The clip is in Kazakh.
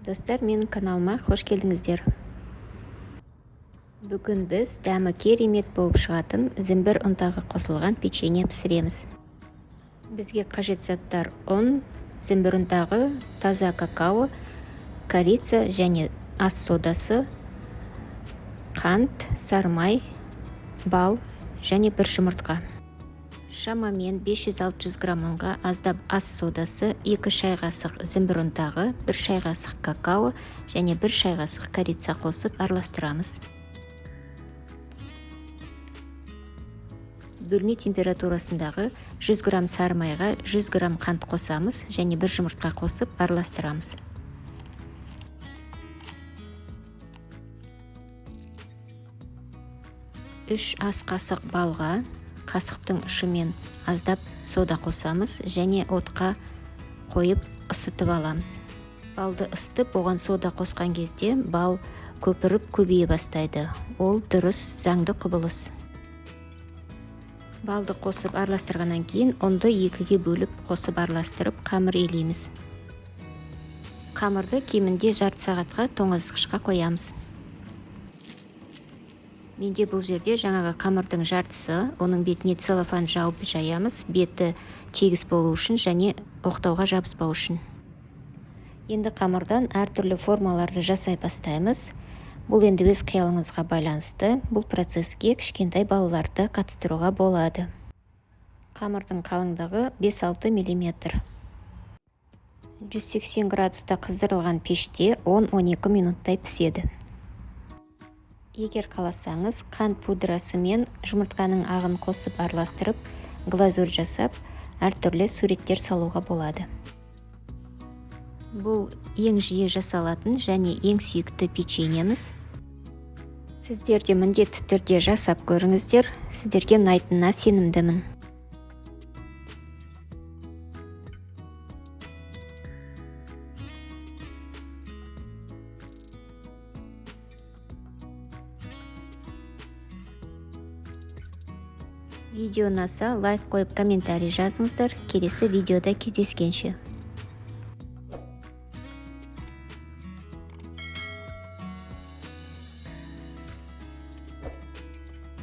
Достар, менің каналыма қош келдіңіздер. Бүгін біз дәмі керемет болып шығатын зімбір ұнтағы қосылған печенье пісіреміз. Бізге қажет заттар: ұн, зімбір ұнтағы, таза какао, корица және ас содасы, қант, сары бал және бір жұмыртқа. Шамамен 500-600 грамм ұнға аздап ас содасы, 2 шай қасық зімбір ұнтағы, 1 шай қасық какао және 1 шай қасық корица қосып араластырамыз. Бөлме температурасындағы 100 грамм сары майға 100 грамм қант қосамыз және бір жұмыртқа қосып араластырамыз. 3 ас қасық балға қасықтың ұшымен аздап сода қосамыз және отқа қойып ысытып аламыз. Балды ысытып, оған сода қосқан кезде бал көпіріп көбейе бастайды. Ол дұрыс, заңды құбылыс. Балды қосып араластырғаннан кейін ұнды екіге бөліп қосып араластырып, қамыр илейміз. Қамырды кемінде жарты сағатқа тоңазытқышқа қоямыз. Менде бұл жерде жаңағы қамырдың жартысы, оның бетіне целлофан жауып жаямыз, беті тегіс болу үшін және оқтауға жабыспау үшін. Енді қамырдан әртүрлі формаларды жасай бастаймыз. Бұл енді өз қиялыңызға байланысты. Бұл процеске кішкентай балаларды қатыстыруға болады. Қамырдың қалыңдығы 5-6 миллиметр. 180 градуста қыздырылған пеште 10-12 минуттай піседі. Егер қаласаңыз, қант пудрасы мен жұмыртқаның ағын қосып араластырып, глазурь жасап, әртүрлі суреттер салуға болады. Бұл ең жиі жасалатын және ең сүйікті печеньеміз. Сіздер де міндетті түрде жасап көріңіздер, сіздерге ұнайтынына сенімдімін. Видео ұнаса, лайк қойып, комментарий жазыңыздар. Келесі видеода кездескенше.